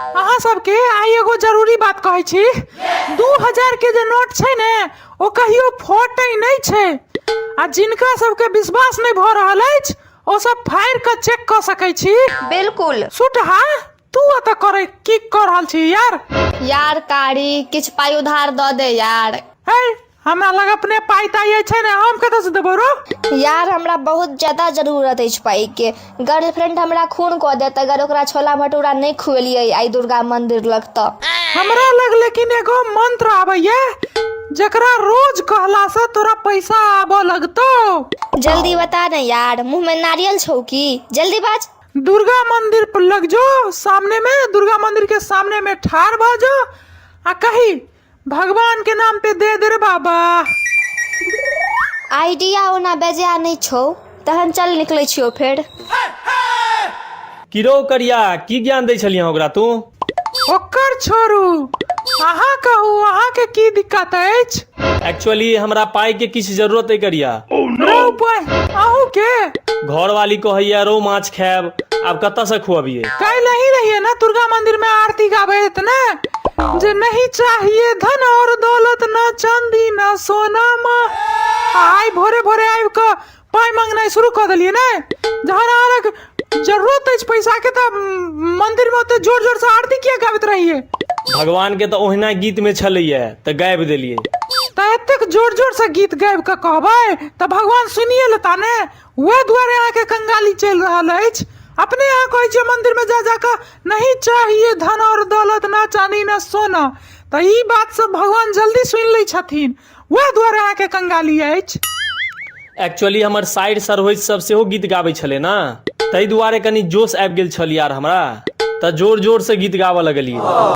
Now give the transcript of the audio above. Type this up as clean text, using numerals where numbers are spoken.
अहाँ सबके आइ एगो जरूरी बात कहै छी। 2000 के जे नोट छै ने, ओ कहियो फटै नहि छै। आ जिनका सबके विश्वास नहि भऽ रहल अछि, ओ सब फाड़ि कऽ चेक कऽ सकै छी। बिल्कुल। सुटहा, तू एतऽ करै की कऽ रहल छी यार? यार कारी, किछु पाइ उधार दऽ दे यार। है, हमरा लग अपने पाइ ताइ अछि ने, हम कतऽ से देबौ रो? यार, हमरा बहुत ज्यादा जरूरत अछि पाइ के। गर्लफ्रेंड हमरा खून कऽ देत अगर ओकरा छोला भटूरा नहि खुएलियै आइ दुर्गा मंदिर लग तऽ। हमरा लग लेकिन एगो मंत्र आबैया, जकरा रोज कहला से तोरा पैसा आबऽ लगतौ। जल्दी बता ने यार, मुंह में नारियल छौ की? जल्दी बाज। दुर्गा मंदिर पर लग जो, सामने में दुर्गा मंदिर के सामने में ठाढ़ भऽ जो आ कही, भगवान के नाम पे दे दे रे बाबा। आइडिया ओना बेजाय नहि छौ। तहन चल, निकलै छियौ फेर। की रौ करिया, की ज्ञान दै छलियै ओकरा तू? ओकर छोड़ू, अहाँ कहू, अहाँके की दिक्कत अछि? एक्चुअली हमरा पाइ के किछु जरूरत अइ करिया। रौ पाइ अहूँ के? घरवाली कहैया रौ माछ खायब, आब कतऽ से खुअबियै? काल्हि अहीं रहियै ने दुर्गा मंदिर में आरती गाबैत ने, जे नहीं चाहिए धन और दौलत, न चांदी न सोना माँ। आइ भोरे भोरे आबि कऽ पाइ मांगनाइ शुरू कऽ देलियै ने? जहन अहाँक जरूरत अछि पैसा के, तऽ मंदिर में ओते जोर जोर से आरती किया गाबैत रहियै? भगवान के तऽ ओहिना गीत में छलैया, तऽ गाबि देलियै। तऽ एतेक जोर जोर से गीत गाबि कऽ कहबै तऽ भगवान सुनिए लेता ने। वएह दुआरे अहाँके कंगाली चलि रहल अछि। अपने अहाँ कहै छियै मंदिर में जा जा कऽ, नहीं चाहिए धन और दौलत, ना चांदी ना सोना। तऽ ई बात सब भगवान जल्दी सुनि लै छथिन। वएह दुआरे अहाँके कंगाली अछि। एक्चुअली हमर साइर सरहोइज सब सेहो गीत गाबै छलै ने, ताहि दुआरे कनि जोश आबि गेल छल यार हमरा, तऽ जोर जोर से गीत गाबऽ लगलियै।